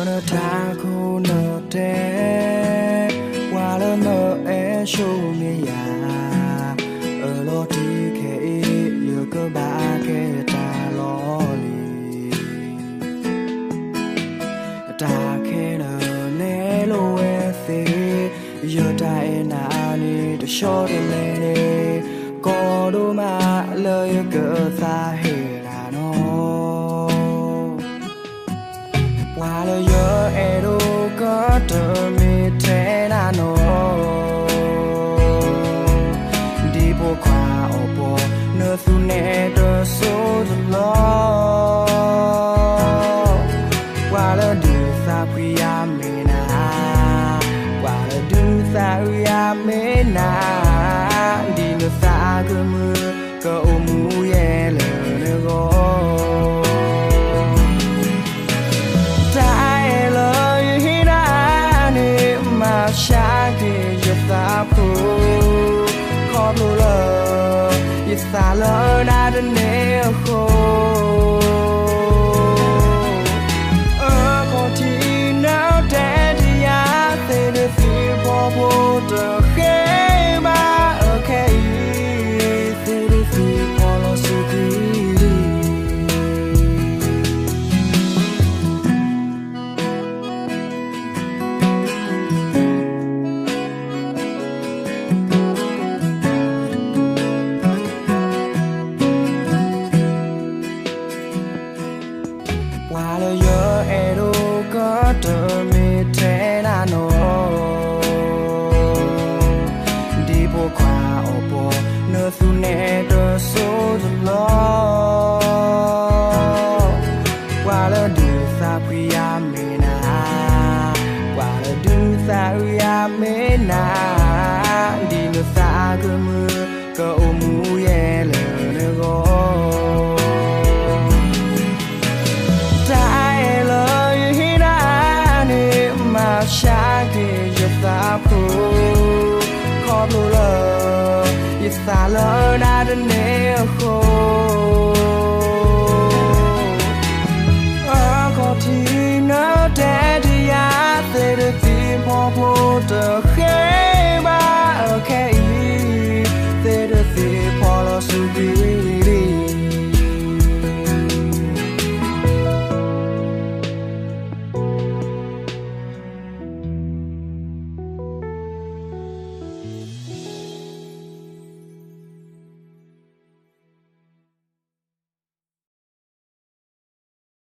နတၢ်ခိၣ်နတဲ, ပှၤလၢနအဲၣ်ဆူမဲာ်ညါ, အလီၤတံၢ်ခဲအံၤ ယကဘၣ်ကဲတၢ်လီၤလံ. တၢ်ခဲလၢာ်နဲလိာ်ဝဲသ့, ယတၢ်အဲၣ်နၤန့ၣ် တဆီတလဲန့ၣ်, ကီဒိၣ်မးလၢယကသးဟ့နၤနီၤ. ပှၤလၢယအဲၣ်ဒိၣ်ကတမ့ၢ်ထဲနၤနီၤ, ဒ်ပိာ်ခွါအီၤပီၤ နသူန့ၣ်တစိၢ်တလီၢ်, ပှၤလၢဒုးသးဖှံယၤမ့ၢ်နၤ, ပှၤလၢဒုးသးအုးယၤမ့ၢ်နၤ, ဒ်နသးကမုာ် ကအိၣ်မူယဲလၢနဂီၢ်. တၢ်အဲၣ်လၢယဟ့ၣ်နၤန့ၣ် မၤဆါက့ၤယသးဖိ, ခီဖျိလၢ ယသးလၢနၤတန့ၢ်အဃိ, အခီၣ်ထံးနတဲတယၤ သ့ၣ်ဒုးသံဖီဖိတဃ့ဘၣ်အခဲအံၤ, သ့ၣ်ဒုးသံဖီလီၤစူၤကွံာ်လံ. ပှၤလၢယအဲၣ်ဒိၣ်ကတမ့ၢ်ထဲနၤနီၤ, ဒ်ပိာ်ခွါအီၤပီၤ နသူန့ၣ်တစိၢ်တလီၢ်, ပှၤလၢဒုးသးဖှံယၤမ့ၢ်နၤ, ပှၤလၢဒုးသးအုးယၤမ့ၢ်နၤ, ဒ်နသးကမုာ် ကအိၣ်မူယဲလၢနဂီၢ်. တၢ်အဲၣ်လၢယဟ့ၣ်နၤန့ၣ် မၤဆါက့ၤယသးဖိ, ခီဖျိလၢ ယသးလၢနၤတန့ၢ်အဃိ,